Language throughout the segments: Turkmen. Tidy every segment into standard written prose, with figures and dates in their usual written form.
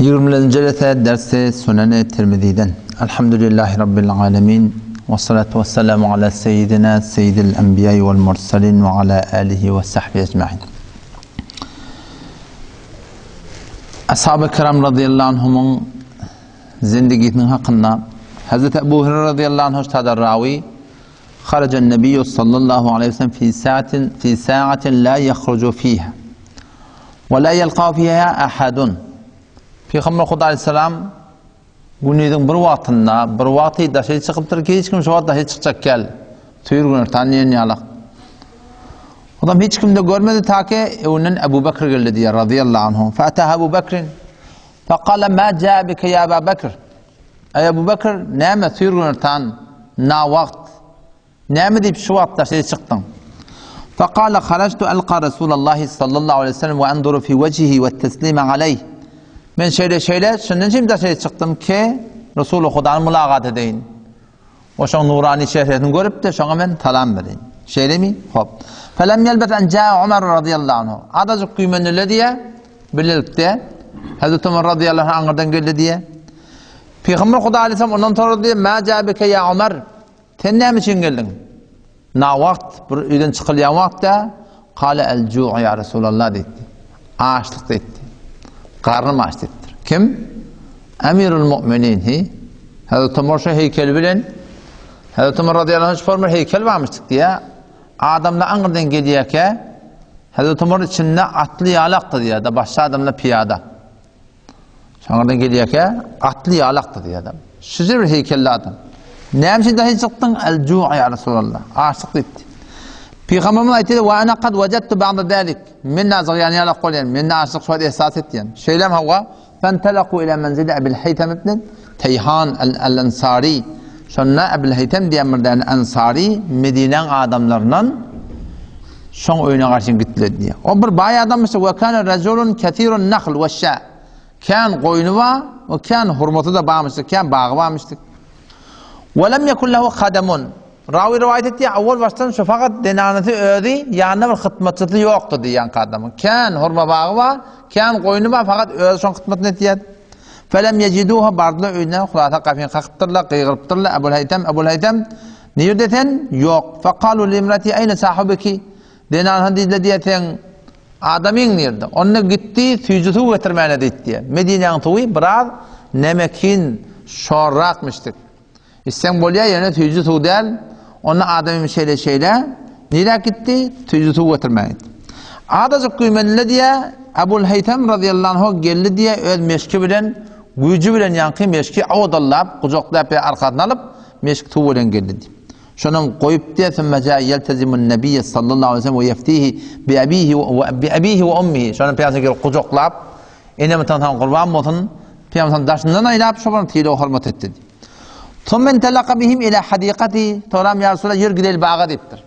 Ýigriminji jelese dersi Suneni Tirmiziden. Elhamdülillahi Rabbil alemin. Ve salatu ve selamu ala seyyidina seyyidil enbiya vel mursalin ve ala alihi ve sahbihi ecmain. Ashab-ı kiram radıyallahu anhumyň zindigisiniň hakynda Hazreti Ebu Hureyre radıyallahu anh ştada rawi Harajan Nebiyyü sallallahu aleyhi ve sellem fi saatin fi saatin la yahrucu fiha. Ve la yelqa fiha ahadun. Pygamber Huda aleyhisselam günüziň bir wagtynda bir wagty daşary çykypdyr ki hiç kim şu wagt daşary çykjak gel. Tüýr günortan diýen ýaly. Adam hiç kimde görmedi ta ki öňünden Ebu Bekir geldi diýär radıyallahu anhu. Fataha Ebu Bekrin. Faqala ma jaa bike ya Ebu Bekir. Eý Ebu Bekir, näme tüýr günortan, nawagt, näme diýip şu wagt daşary çykdyň? Fekale harajtu alka Resulallahi sallallahu aleýhi we sellem we anzuru fi wejhihi we teslime aleýh. Men şeýle-şeýle, şundan üçin daşary çykdym ki, Resuly Hudany mulagat edeýin. O şoň nurany çehresini görüp-de, şoňa men salam bereýin. Şeýlemi? Hop. Felem ýelbes en jaa Umar radiyallahu anhu. Azajyk güýmenile diýe, bilelikde Hazreti Umar radiyallahu anh aňyrdan geldi diýe. Pygamber Huda aleyhisselam ondan sorady diýe, "Ma jabike ya Umar?" Sen näme üçin geldiň? Na wagt bir öýden çykylýan wagtda Kale el ju' ya Resulallah diýdi. Açlyk diýdi. Garnym aç diýipdir. Kim? Emirul Mu'minin hi. Hazreti Umar şu heýkeli bilen Hazreti Umar radıyallahu anh şu forma heýkel barmyşdyk diýä. Adamlar aňyrdan gelýärkä Hazreti Umar içinde atly ýalakdy diýä, da başga adamlar piýada. Şaňyrdan gelýärkä atly ýalakdy diýýär adam. Şije bir heýkelli adam. Näme üçin dahy çykdyň? El ju' ya Resulallah. Açlyk diýipdi. Pygamberimiz aýtdy, "Wa ana kad wajadtu ba'da zalik." Men azgyk ýany ýalak bolýan, men açlyk şu esas etýän. Şeýlem hawa, fentelaqu ila menzili Abil Haytham ibn Tayhan al-Ansari. Şonda Abil Haytham diýen bir däne Ansari Medinäň adamlaryndan Şoň öýüne garşy gitdiler diýýär. O bir baý adamyş we kana rajulun kesirun nahl we şa. Kän goýny bar we kän hurmasy-da barmyşdyr, kän bagy barmyşdyr. We lem yekun lehu hadamun. Rawi rowaýat etýär, awwal başdan şu fakat zenanasy özi, ýanynda bir hytmatçysy ýokdy diýýän adamyň. Kän hurma bagy bar, kän goýny bar, fakat özi şoň hytmatyny etýär. Felem yejiduha bardylar öýüne, hulasa gapyny kakypdyrlar, gygyrypdyrlar, Ebul Heýtem, Ebul Heýtem, Nirde sen? Ýok. Fekalu limrati eýne sahibiki? Zenanha diýdiler diýýär, seň adamyň nirde? Onda gitdi, süýji suw getirmäne diýdi diýýär. Medinäň suwy biraz nemekin, şorrakmyşdyk. Içseň bolýar, ýöne süýji suw däl. Onda adamym şeýle-şeýle, nirä gitdi? Süýji suw getirmäge gitdi. Azajyk güýmenile diýýär, Ebul Heýtem razyýallahu anhu geldi diýýär, öz meşki bilen, güýji bilen ýaňky meşki awdallap, gujaklap ýa arkasyna alyp, Meşk suw bilen geldi diýip. Şonam goýup diýýär, Sümme jaa ýeltezimun nebiyye sallallahu aleýhi we sellem we ýeftihi bi abihi we bi abihi we ummihi. Şonam Pygamber gelip gujaklap, enem atam saňa gurban bolsun, Pygamber daşyndan aýlap, şo bir sylag hormat etdi diýip. Sümme intalaka bihim ila hadikati, soram ýa Resulallah ýör gideli baga diýipdir.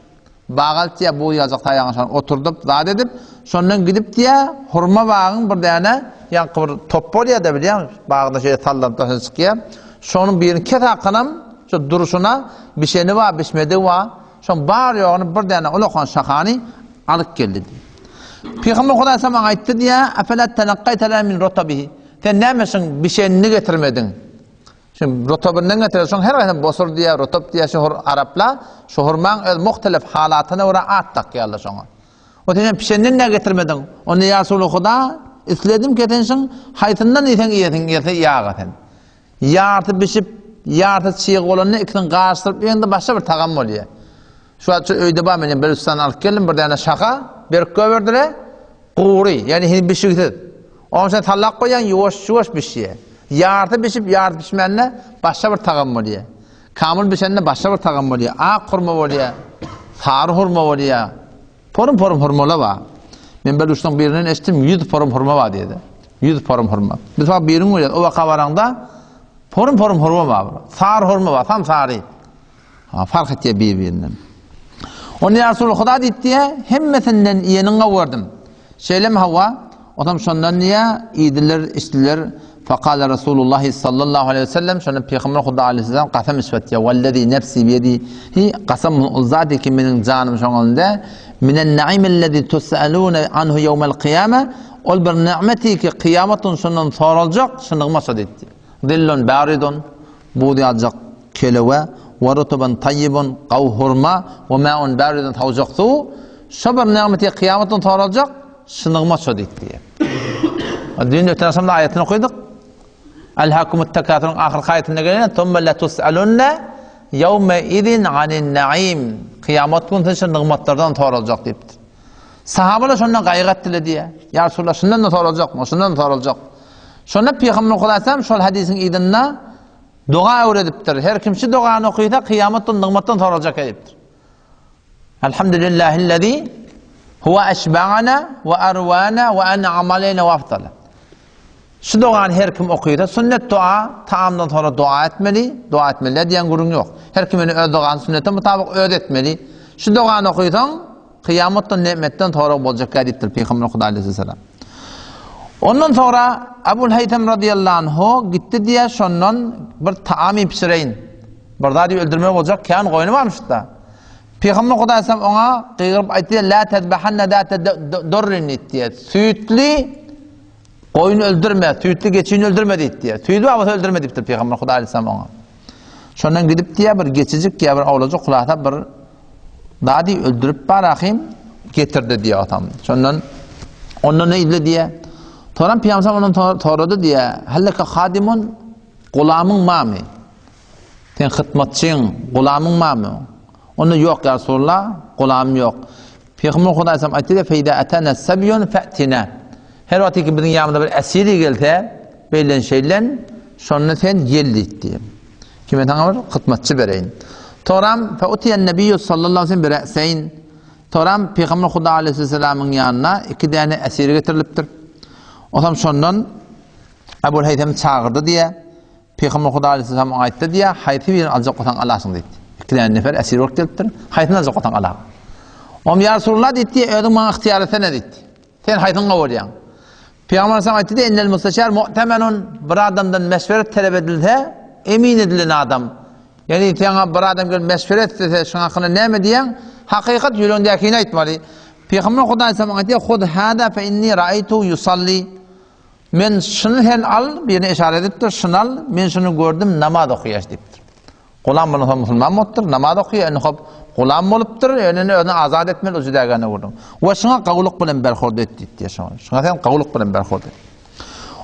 Bag alyp diýýär, bu ýaljak taýagyny şony oturdyp, zat edip, şondan gidip diýýär, hurma bagyň bir däne, ýaňky bir top bolýar-da bilýäňmi, bagda şeýle sallanyp daşyna çykýar. Şonuň birini kes hakanam, şu durşuna bişeni bar, bişmedigi bar, şoň bar-ýoguny bir däne ulakan şahany alyp geldi diýýär. Pygamber Hudaý saňa aýtdy diýýär, Efela tenakkaýta lana min rotabihi. Sen näme şuň bişenini getirmediň? Şu rotabyndan getirer. Şoň her haýsy bosur diýýär, rotap diýýär, şu hur araplar şu hurmaň öz muhtelif halatyna görä at dakýarlar şoňa. O sen pişenden näme getirmediň? Onda ýa Resuly Huda, isledim ki sen şuň haýsyndan iýseň iýesiň gelse ýaga sen. Ýarty bişip, ýarty çyg bolanda ikisini garyşdyryp iýeňde başga bir tagam bolýar. Şu wagt şu öýde bar men Belüstan alyp geldim bir däne şaha berip goýberdiler. Gury, ýagny heniz bişigsiz. Onuň üçin sallap goýýaň, ýuwaş-ýuwaş bişýär. Ýarty bişip, ýarty bişmände başga bir tagam bolýar. Kamyl bişende başga bir tagam bolýar. Ak hurma bolýar, sary hurma bolýar. Porum-porum hurmalar bar. Men bir duşdan birinden eşitdim, 100 porum hurma bar diýdi. 100 porum hurma. Biz bak birini görýäs, o waka baraňda porum-porum hurma bar. Sary hurma bar, tam sary. Ha, fark etýär bir-birinden. Onda ýa Resuly Huda diýipdi, hemmesinden iýeniň gördüm. Şeýlemi hawa? Otam şondan diýä, iýdiler, içdiler. Fakala Resulullah sallallahu aleyhi ve sellem, şonda Peygamber Huda aleyhisselam kasam içip etýär. Wellezi nefsi biyedihi, kasam ol zat ki meniň janym şoň elinde. Minen naimellezi tusaluna anhu yevmel kıyame. Ol bir nigmeti ki, kyýamat gün şondan soraljak, şu nygmat şo diýdi. Zillun baridun, buz ýaljak kelewe, we rutubun taýýibun, gawy hurma, we maun baridun, sowjak suw, şo bir nygmeti kyýamat gün soraljak, şu nygmat şo diýdi. Düýn öten agşamda aýatyny okydyk. Elhakumut tekasuryň ahyrky aýatynda gelen Thumma letus'alunna ýewme izin anin naim. Kyýamat gün siz şu nygmatlardan soraljak diýipdir. Sahabalar şondan gaýgy etdiler diýýär. Ýa Resulallah şundan-da soraljakmy? Şundan-da soraljak. Şonda Pygamber Hudaýam şol hadisiň yzynda doga öwredipdir. Her kim şu dogany okysa kyýamat gün nygmatdan soraljak diýipdir. Elhamdülillahillezî huwe eşba'ana we erwana we en'ama aleyna we afdala. Şu dogany her kim okysa, sünnet dua, taamdan soňra dua etmeli, dua etmeli diýen gürrüň ýok. Her kim ýöne öz dogany sünnete mutabyk öz etmeli. Şu dogany okysaň, kyýamatdan nemetden sorag boljak diýipdir Pygamber Hudaý aleyhisselam. Ondan soňra Abul Haýtam radiyallahu anhu gitdi diýä şondan bir taam bişireýin. Bir zady öldürmek boljak kän goýny barmyş-da. Pygamber Hudaý aleyhisselam oňa gygyryp aýtdy, La tezbahanna zata durrin diýdi. Süýtli Goýun öldürme, süýtli geçini öldürme diýip diýýär. Süýdi bar bolsa öldürme diýipdir Pygamber Hudaý aleyhisselam oňa. Şondan gidip diýýär bir geçijik ýa bir awlajyk hulasa bir zady öldürüp bar ahym getirdi diýýär atam. Şondan ondan ne idle diýýär. Soran Pygamber ondan sorady diýýär. Hallaka hadimun gulamyň mamy? Sen hytmatçyň, gulamyň barmy? Onda ýok ýa Resulallah, gulamym ýok. Pygamber Hudaý aleyhisselam aýtdy, "Feýda atana sabyun fa'tina." Her wagt ki biziň ýanymyza bir esiri gelse, beýlen şeýlen, şonda sen gel diýdi. Ki men saňa bir hytmatçy bereýin. Toram fa utiyan nabiyyu sallallahu aleyhi ve sellem bi ra'sayn. Toram Pygamber Hudaý aleyhisselamyň ýanyna iki däne esir getirilipdir. Otam şondan Ebul Heýtem çagyrdy diýe. Pygamber Hudaý aleyhisselam oňa aýtdy diýýär, haýsy birini aljak bolsaň alarsyň diýdi. Iki däne nefer esir bolup gelipdir. Haýsyny aljak bolsaň alar. Om ýa Resulullah diýdi, özüň maňa ygtyýar etsene diýdi. Sen haýsyny gowy görýäň? Pygamber aleyhisselam aýtdy diýýär, innel mustaşar mu'temenun bir adamdan meşweret talap edilse, emin edilen adam. Ýagny saňa bir adam gelip meşweret islese, şuň hakynda näme diýýäň? Hakykat ýüregiňdäkini aýtmaly. Pygamber Hudaý aleyhisselam aýtdy, hud hada fe inni raýtu yusalli. Men şuny sen al, birine yşarat edipdir, şuny al, men şuny gördüm, namaz okaýar diýipdir. Gulam bolan soň musulman bolupdyr, namaz okaýar, indi hop, gulam bolupdyr, indi özüni azat etmeli, o jüdägäne gürrüň. We şuňa gawulyk bilen berhurd et diýipdir, şuňa. Şuňa sen gawulyk bilen berhurd et.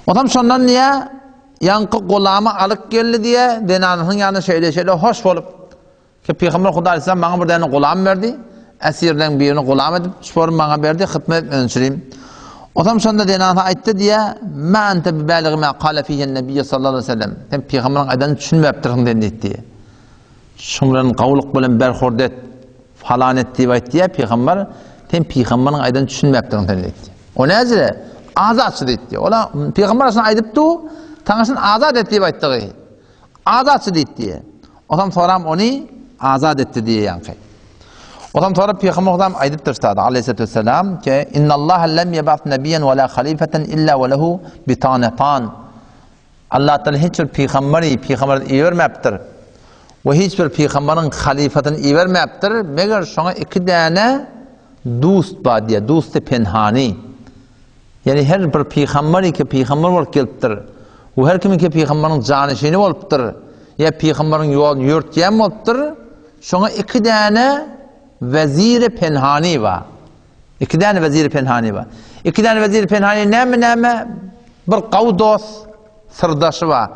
Onam şondan diýä, ýaňky gulamy alyp geldi diýä, zenanasynyň ýanyna şeýle-şeýle hoş bolup, Ki Pygamber Hudaý aleyhisselam maňa bir däne gulam berdi. Esirleň birini gulam edip, şory maňa berdi, hytmet etmegini üçin. Otam şonda zenana aýtdy diýä, Ma ente bi baligi ma kale fihi nebiyyu sallallahu aleyhi ve sellem. Sen pygamberiň aýdanyny düşünmepdirsiň sen diýdi. Şuň bilen gawulyk bilen berhurd et, falan et diýip aýtdy diýä pygamber, sen pygamberiň aýdanyny düşünmepdirsiň sen diýdi. O näzire? Azatçy diýdi. Ola pygamber şunu aýdypdy, saňa şunu azat et diýip aýtdygy. Azatçy diýdi diýe. Osam soram ony azat etdi diýe ýaňky. Osam sonra Pygamber Hudam aýdypdyr ştada aleyhissalatu vesselam ki innallaha lem yeb'at nabiyyan wala halifatan illa we lehu bitanatan. Allah Taala hiç bir pygamberi pygamber ibermäpdir. We hiç bir pygamberiň halifatyny ibermäpdir. Meger şoňa iki däne dust bar diýe, dusty penhani. Ýagny her bir pygamber iki pygamber bolup gelipdir. We her kim iki pygamberiň janyşyny bolupdyr. Ýa pygamberiň ýoluny ýörtýän bolupdyr. Şoňa iki däne weziri penhani bar. Iki däne weziri penhani bar. Iki däne weziri penhani näme näme? Bir gawy dost syrdaşy bar.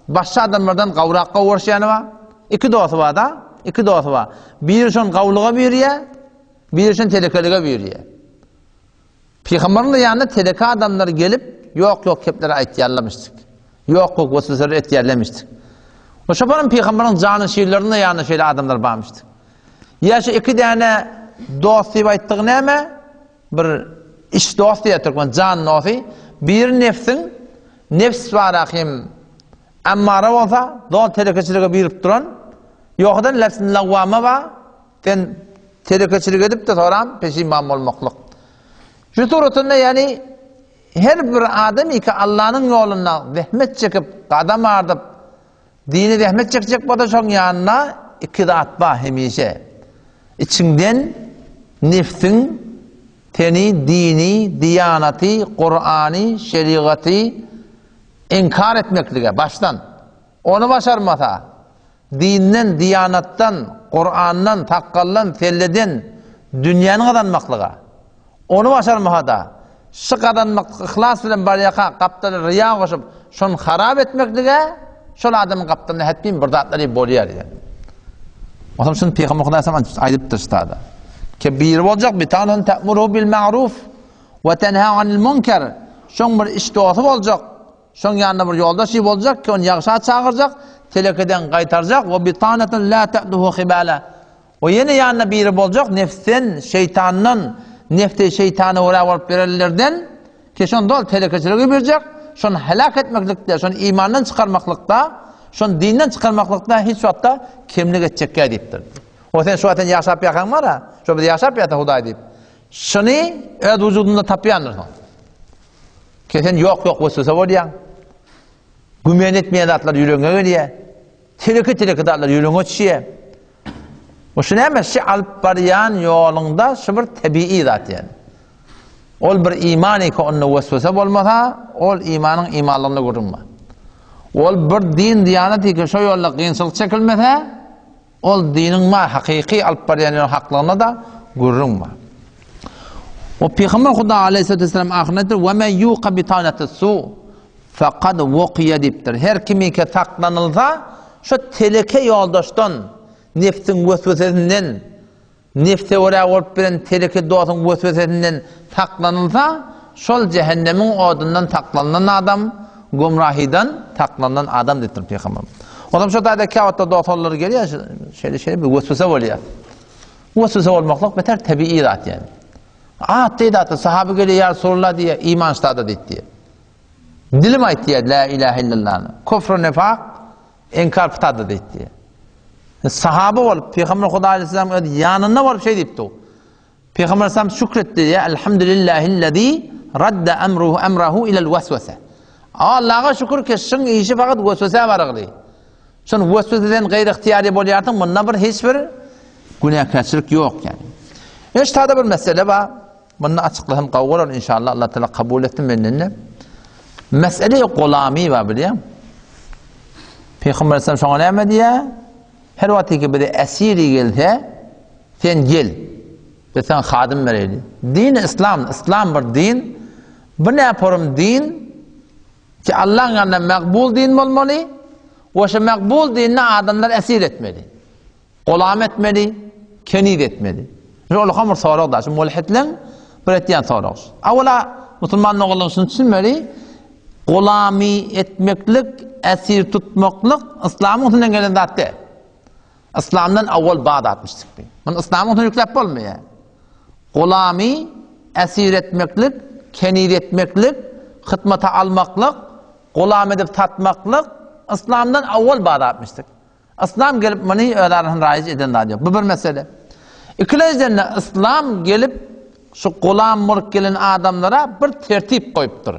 Başga adamlardan gawrak gowurşýany bar. Iki dosty bar da. Iki dosty bar. Biri şon gawlyga buýurýar, biri şon telekelige buýurýar. Pygamberiň ýanyna teleke adamlar gelip, ýok-ýok kepleri aýtýarlarmyşdyk. Ýok-ýok wesweseler etýärlermişdik. We şo baran pygamberiň janyşinleriniň de ýanynda şeýle adamlar barmyşdyk. Ýa şu iki däne dost diýip aýtdygy näme? Bir iş dost diýýär türkmen, jan dosty. Biri nefsiň, nefs bar hem ammara bolsa, doly telekeçilige birip duran, ýogsa-da nefsin lawwama bar, Sen telekeçilik edip-de soram peşiman bolmaklyk. Şu suratynda ýagny her bir adam iki Allanyň ýolunda zähmet çekip, gadam ardyp, dini zähmet çekjek bolsa şoň ýanynda iki zat bar hemişe. Içiňden nefsiň. Seni dini, diýanaty, Kurany, şerigaty inkar etmeklige başdan. Ony başarmasa, dinden, diýanatdan, Kurandan, sakgaldan, selleden dünýäni gazanmaklyga. Ony başarmasa-da, şu gazanmak yhlas bilen barýarka gapdala ryýa goşup, şony harap etmeklige, şol adamyň gapdalynda hetmin bir zatlary bolýar diýen. Onsoň şuny Pygamber Hudaý sallam aýdypdyr ştada. Ke biri boljak bitanun ta'muru bil ma'ruf we tenha anil munkar. Şoň bir iş dosty boljak. Şoň ýanynda bir ýoldaşy boljak ki, ony ýagşa çagyrjak, telekeden gaýtarjak we bitanatun la ta'duhu hibala. We ýene ýanynda biri boljak, nefsden, şeýtandan, nefsi şeýtana görä bolup ýörenlerden, ki şony doly telekeçilige berjek, şony heläk etmeklikde, şony imandan çykarmaklykda, şony dinden çykarmaklykda hiç wagtda kemlik etjekkä diýipdir. O sen şu wagt sen ýaşap ýakaň bar-a, şo biz ýaşap ýata Hudaý diýip. Şuny öz wujudynda tapýandyrsyň. Ki sen ýok-ýok weswese bolýaň. Gümen etmeýän zatlar ýüregiňe gelýär. Teleke-teleke zatlar ýüregiňe düşýär. Bu şu näme? Şu alyp barýan ýoluňda şu bir tebigy zat ýani. Ol bir iman eke onda weswese bolmasa, ol imanyň imanlygynda gürrüň bar. Ol bir din diýanet eke şo ýolda kynçylyk çekilmese, ol diniň ma hakyky alyp barýan ýoluň haklygynda da gürrüň bar. O Pygamber Huda aleyhissalatu vesselam ahyrynda aýtdy, "Ve men yuqa bitanati su faqad wuqiya" diýipdir. Her kim eke saklanylsa, şu teleke ýoldaşdan, nefsiň weswesesinden, nefse görä bolup bilen teleke dostuň weswesesinden saklanylsa, şol jähennemiň odundan saklanylan adam, gumrahydan saklanylan adam diýipdir Pygamberimiz. Onam şo taýda käwagtda dost-ogullar gelýär, şeýle-şeýle bir weswese bolýar. Weswese bolmaklyk beter tebigy zat ýani. At diýdi atly sahaby gelýär, ýa Resulullah diýýär, iman ştada diýdi diýýär. Dilim aýt diýýär, la ilahe illallahny. Kufr nifak inkar pytada diýdi diýýär. Sahaba bolup Pygamber Hudaý aleyhisselam öz ýanynda bolup şeý diýipdi. Pygamber aleyhisselam şükretdi diýýär, elhamdülillahillezî radda emruhu emrahu ilel weswese. Allaha şükür ki şyň işi fakat weswesä barygly. Şol wesweseden gaýry ygtyýarly bolýarsyň, munda bir hiç bir günäkärçilik ýok ýani. Ýöne ştada bir mesele bar. Munda açyklasam gowy bolar inşallah Allah Teala kabul etsin menden-de. Mesele gulamy bar bilýän. Peygamber sallam şoňa näme diýýär? Her wagt ki bir esiri gelse, sen gel. Biz sana hadym bereýli. Din islam, islam bir din. Bu ne porum din? Ki Allaň ýanynda makbul din bolmaly we şo makbul dinine adamlary esir etmeli. Gulam etmeli, keniz etmeli. Şu ulkan bir sorag da, şu mulhitleň bir etýän soragy. Awala musulman ogullar şuny düşünmeli, gulamy etmeklik, esir tutmaklyk yslamyň üstünden gelen zat däl. Yslamdan awal bar zatmyş bi. Muny yslamyň üstüne ýükläp bolmaýar. Gulamy esir etmeklik, keniz etmeklik, hytmata almaklyk, gulam edip satmaklyk yslamdan awal bar zatmyşdyk. Yslam gelip muny öz arasynda raýyj eden zat ýok. Bu bir mesele. Ikilenjiden-de yslam gelip şu gulam bolup gelen adamlara bir tertip goýupdyr.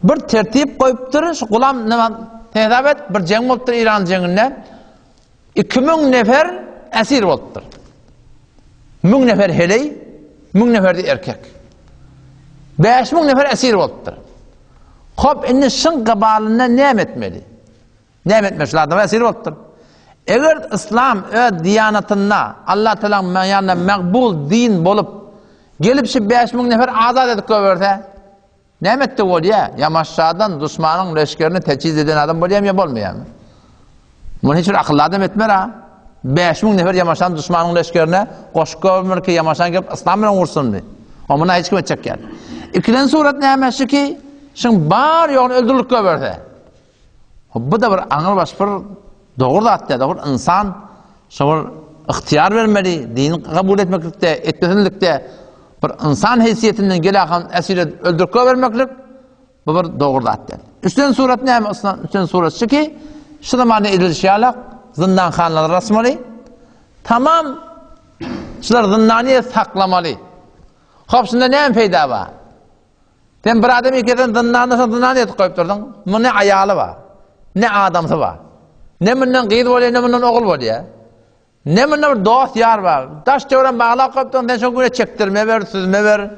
Bir tertip goýupdyr, şu gulam näme hesap et, bir jeň bolupdyr Eýran jeňinde. 2000 nefer esir bolupdyr. 1000 nefer heleý, 1000 nefer de erkek. 5000 nefer esir bolupdyr. Hop, indi şyň gybalynda näme etmeli? Näme etmeli? Şul adam esir bolupdyr. Eger yslam öz diýanatynda Allah Taalanyň ýanynda makbul din bolup, gelip şu 5000 nefer azat edip goýberse, Näme etdi bolýa? Ýamaşjadan duşmanyň leşgerini teçhiz eden adam bolýamy ýa bolmaýamy? Muny hiç bir akylly adam etmer-a. 5000 nefer ýamaşan duşmanyň leşgerine goşup goýbermeli ki, ýamaşan gelip yslam bilen ursunmy? O muny hiç kim etjek däl. Ikilenji surat näme şu ki, şuň bar ýoguny öldürilip goýberse. Bu-da bir aňrybaş bir dogry zat däl, dogry ynsan şo bir ygtyýar bermeli, dini kabul etmeklikde, etmesinlikde bir ynsan heýsiýetinden gelakan esir edip öldürip goýbermeklik bu bir dogry zat däl. Üçden surat näme? Üçden surat şu ki, şu zamanda edilişi ýalak zyndanhanalary asmaly. Tamam şular zyndany saklamaly. Hop şunda näme peýda bar? Sen bir adam ikeden zyndanda şo zyndanda edip goýup durdyň. Muny ne aýaly bar, ne adamsy bar. Ne mundan gyz bolýar, ne mundan ogul bolýar. Ne munda bir dost ýar bar. Daş töwerem baglap goýupdyň, sen şo güne çekdirme ber, süzme ber.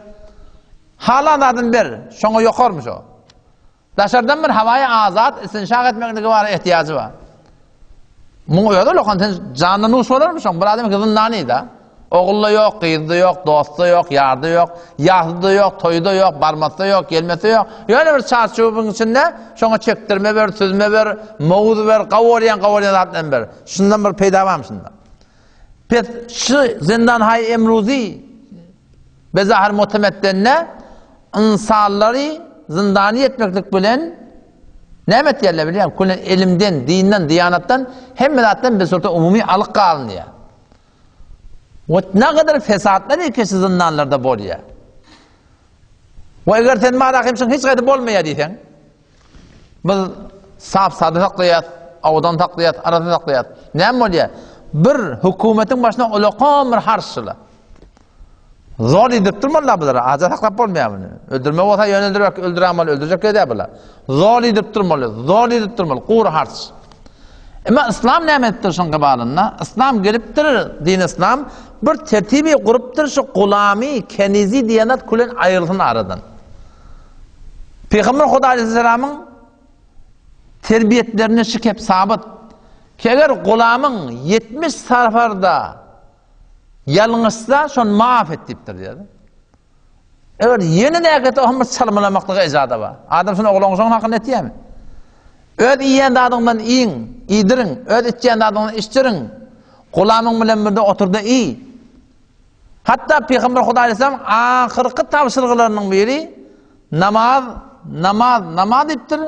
Halan zadyny ber, şoňa ýokarmy şo? Daşardan bir hawaýy azat istinşak etmeklige bar ehtiýajy bar. Muň özi lokan sen jandan nuş bolarmy şoň? Bir adam zyndany da. Ogul-da ýok, gyz-da ýok, dost-da ýok, ýar-da ýok, ýasy-da ýok, toýy-da ýok, barmasy-da ýok, gelmesi ýok. Ýöne bir çarçuwyň içinde şoňa çekdirme ber, süzme ber, mowuz ber, gowurýan, gowurýan zatlaryny ber. Şundan bir peýda barmy şunda? Pes şu zindan haý emruzi bezahir mutemeddende ynsanlary zindany etmeklik bilen näme etýärler bilýän? Külen elimden, dinden, diýanatdan hemme zatdan bir surta umumy alyk galynýar. We nägadar fesatlar ýeke zyndanlarda bolýar. We eger sen mara hemşiň hiç gaýda bolmaýar diýseň, biz sap sada saklaýas, awadan saklaýas, arassa saklaýas. Näme bolýar? Bir hökümetiň başyna ulakan bir harçla. Zor edip durmalylar bulara. Aja saklap bolmaýar muny. Öldürme bolsa ýöne öldürmek, öldürämeli, öldürjek edýär bular. Zor edip durmaly, zor edip durmaly, gury harç. Emma yslam näme edipdir şoň gybalynda? Yslam gelipdir, din yslam bir tertibi gurupdyr şu gulamy, kenizi diýen zat külen aýrylsyn aradan. Pygamber Hudaý aleyhisselamyň terbiýetlerine şikep sabyt. Eger gulamyň 70 safarda Ýalňyşsa şony maaf et diýipdir diýýär. Eger ýene näkete oňa bir çalmalamaklyga ejada bar. Adam şony oglan şoň hakyny etýärmi? Öz iýen zadyňdan iýiň, iýdiriň, öz içýän zadyňdan içdiriň. Gulamyň bilen birde oturda iý. Hatda Pygamber Hudaý aleyhisselam ahyrky tabşyrgylarynyň biri Namaz, namaz, namaz diýipdir.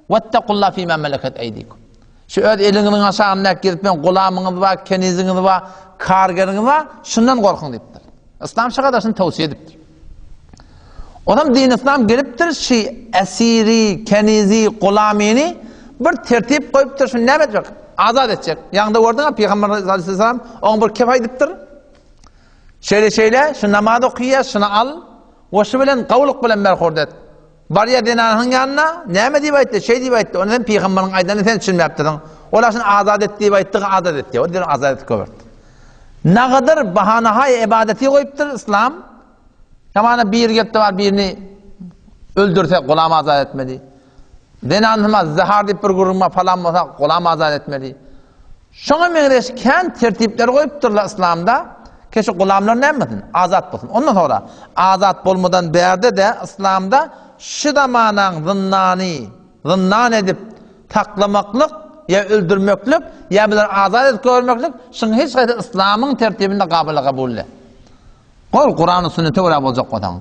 Wettakulla fima meleket eýdikum. Şu öz eliňiziň aşagynda gezip men gulamyňyz bar, keniziňiz bar, kargeriňiz bar, şundan gorkuň diýipdir. Yslam şu kadar şuny towsiýe edipdir. Onam din yslam gelipdir, şu esiri, kenizi, gulamyny bir tertip goýupdyr, şuny näme etjek? Azat etjek. Ýaňda gördüň, Pygamber aleyhisselam oňa bir kep aýdypdyr. Şeýle-şeýle, şu namaz okaýar, şuny al, we şu bilen gowulyk bilen berhurd et. Barýar zenanyň ýanyna, näme diýip aýtdy, şeý diýip aýtdy, ony sen pygamberiň aýdanyny sen düşünmäpdirsiň. Ol şuny azat et diýip aýtdy, azat et diýip, ol diýip azat etip goýberdi. Nagadyr bahanahaý ibadeti goýupdyr yslam. Hamana biri gelip bar birini öldürse gulam azat etmeli. Zenanyma zahar diýip bir gürrüň bar, falan bolsa gulam azat etmeli. Şoňa meňzeş kän tertipler goýupdyrlar yslamda, ki şu gulamlar näme bolsun? Azat bolsun. Ondan soňra azat bolmadan bärde-de yslamda şu zamanaň zyndany zyndan edip saklamaklyk ýa öldürmeklik ýa bular azat edip görmeklik şuň hiç haýsy yslamyň tertibinde gabyla kabul däl. Gol Kurany sünnete görä boljak bolsaň.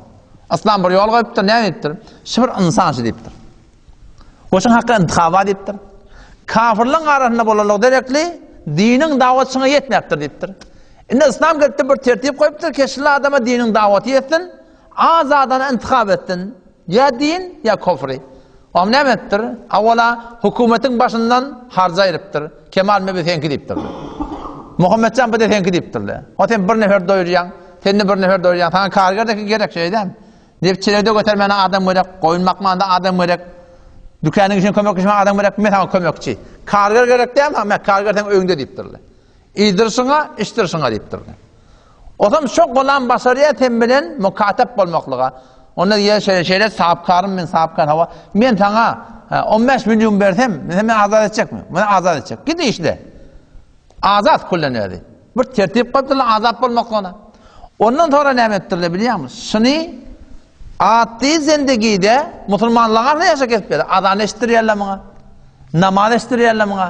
Yslam bir ýol goýupdyr, näme diýipdir? Şu bir ynsan şu diýipdir. Goşun haky intihaba diýipdir. Kafirliň arasynda bolanlygy derekli diniň dawaty şuňa ýetmäpdir diýipdir. Indi yslam gelipdir bir tertip goýupdyr, keşli adama diniň dawaty ýetsin, azadana intihap etsin. Ýa din, ýa kofri. Oňa näme etdir? Awala hökümetiň başyndan harja aýrypdyr. Kemal mebi seňki diýipdir. Muhammetjan bu-da seňki diýipdirler. O sen bir nefer doýurýaň, sen-de bir nefer doýurýaň. Saňa karger-de gerek şeýdämi? Nebitçilerde götermäne adam gerek, goýun bakmanda adam gerek. Dükanyň işine kömekleşmäge adam gerek, men saňa kömekçi. Karger gerek dälmi? Men karger seň öýüňde diýipdirler. Iýdir şuňa, içdir şuňa diýipdirler. Osam şo gulam başarýar sen bilen mukatap bolmaklyga. Onda diýýär şeýle şeýle sahapkarym men sahapkar hawa. Men saňa 15 million bersem, sen meni azat etjekmi? Meni azat etjek. Git işle. Azat kullen özi. Bir tertip goýupdyrlar azat bolmaklygyna. Ondan sonra näme etdirler bilýärmi? Şuny atdy zendigide musulmanlaryň arasynda ýaşa kesip berdi. Azan eşitdirýärler muňa. Namaz eşitdirýärler muňa.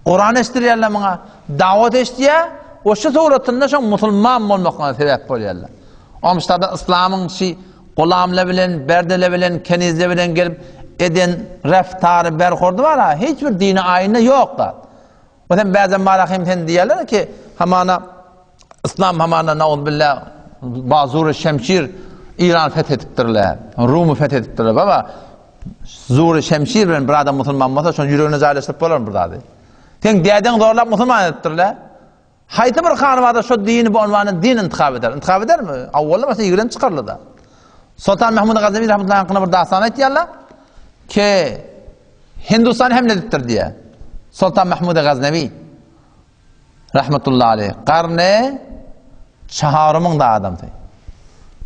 Kuran eşitdirýärler muňa. Dawat eşitýär. We şu suratynda şoň musulman bolmaklygyna sebäp bolýarlar. Omştada yslamyň şi gulamlar bilen, berdeler bilen, kenizler bilen gelip eden reftary berhurdy bar-a, hiç bir dini aýynda ýok zat. O sen bäzem bara hem sen diýerler ki, hamana Islam hamana nauzbillah bazury şemşir İran feth edipdirler. Rumy feth edipdirler. Baba zury şemşir bilen bir adam musulman bolsa şonuň ýüregine jaýlaşdyryp bolarmy bir zady? Sen dädeň zorlap musulman edipdirler. Haýsy bir hanwada şo dini bu unwany din intihap eder? Intihap edermi? Awwalda başda ýigrenip çykarly da. Sultan Mahmud Gaznawi rahmetullahi hakyna bir dastan aýtýarlar ki Hindistan hemle edipdir diýýär. Sultan Mahmud Gaznawi. Rahmetullahi aleyh. Garny çarymyň da adamsy.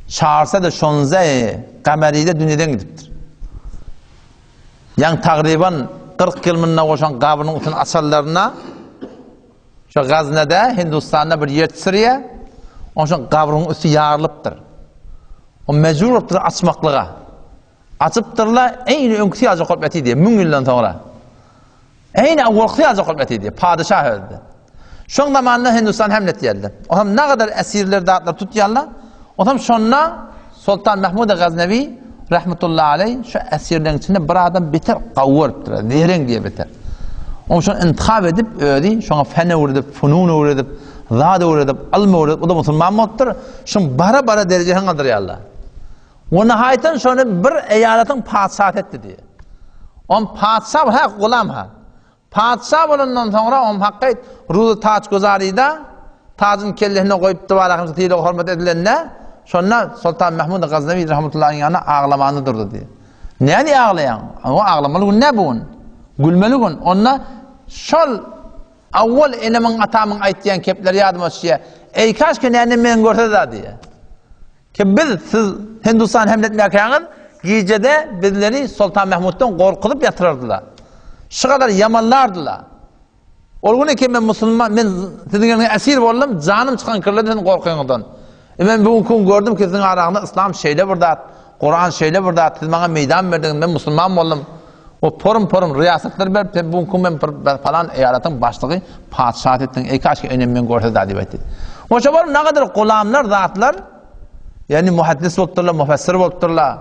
Çarsa-da şonza gameride dünýeden gidipdir. Ýaň tagryban 40 ýyl mundan goşan gabrynyň üstüni açanlarynda şu Gaznada, Hindistanda bir ýer çyryýa, onşa gabryň üsti ýarylypdyr. O mejbur bolupdyr açmaklyga. Açypdyrlar, eýni öňküsi ýaly bolup ýatyr diýýär, müň ýyldan soňra. Eýni awwalkysy ýaly bolup ýatyr diýýär, padyşah özde. Şoň zamanynda Hindistan hemle etýärler. Otam nagadar esirler zatlar tutýarlar. Otam şonda Soltan Mahmud Gaznewi rahmetullahi aleý şu esirleriň içinde bir adam beter gawy görüpdir, zereň diýe beter. Oň şony intihap edip özi şoňa fen öwredip, funun öwredip, zat öwredip, ylm öwredip, o da musulman bolupdyr. Şoň bara-bara derejesini galdyrýarlar. We nihaýetan şony bir eýaletiň patyşasy etdi diýýär. On patyşa hä gulam ha. Patyşa bolandan soňra on hakka ruzy taç güzaryda tajyň kellesine goýup dubara sylag hormat edilende şonda Soltan Mahmud Gaznawi rahmetullahi ýanyna aglamany durdy diýýär. Näme aglaýaň? O aglamaly gün ne bu gün? Gülmeli gün. Onda şol awwal enemiň atamyň aýtýan kepleri ýadyma düşýär. Eý kaşki nänem meni görse-de diýýär. Ki biz siz Hindistan hemle etmäkäňiz, gijede bizleri Soltan Mahmutdan gorkuzyp ýatyrardylar. Şu gadar ýamanlardylar. Ol gün eken men musulman, men siziň ýanyňyzda esir boldum, janym çykan kirledi siziň gorkyňyzdan. E men bu günki gün gördüm ki siziň araňyzda yslam şeýle bir zat, Kuran şeýle bir zat, siz maňa meýdan berdiňiz, men musulman boldum. O porum-porum riýasatlar berip, sen bu günki men bir falan eýaletiň başlygy, patyşasy etdiň, eý kaşki enem men görse da diýip aýtdy. Oşa baryp nagadar gulamlar zatlar, ýagny muhaddis bolupdyrlar, mufassir bolupdyrlar.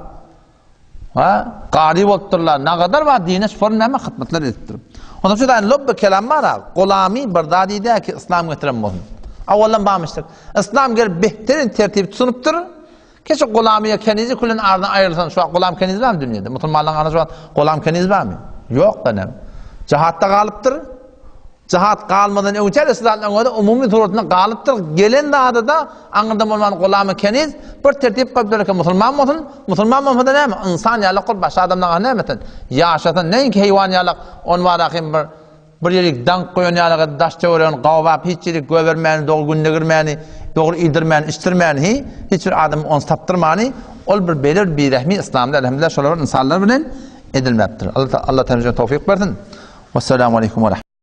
Ha, gary bolupdyrlar. Nagadar bar dine şu forum näme hyzmatlar edipdir. Ondan şu da lobbe kelam bar, gulamy bir zat diýdi ki islam getiren bolsun. Awaldan barmyşdyr. Islam gelip behterin tertip tutunypdyr. Keşke gulamy ýa kenizi külen aradan aýrylsan, şu wagt gulam keniz barmy dünýede? Musulmanlaryň arasynda şu wagt gulam keniz barmy? Ýok da näme. Jahatda galypdyr. Jahat galmadan öňçä de sizlerden öňe umumy suratynda galypdyr. Gelen zady-da aňyrdan bolman gulamy keniz bir tertip goýupdyr ki musulman bolsun, musulman bolsa da näme? Ynsan ýaly kul başga adamdan näme etsin? Ýaşasyn, näinki heýwan ýaly on barahym bir Bir ýerik daňk goýan ýaly gyz daş töweregini gabap, hiç ýerik göbermäni, dogry günde girmäni, dogry iýdirmäni, içdirmäni, hi, hiç bir adamy ons tapdyrmany, ol bir beýle bir birehmi yslamda elhamdülillah şolar bir ynsanlar bilen edilmäpdir. Allah Allah tämize towfyk bersin. Wessalamu aleýkum we.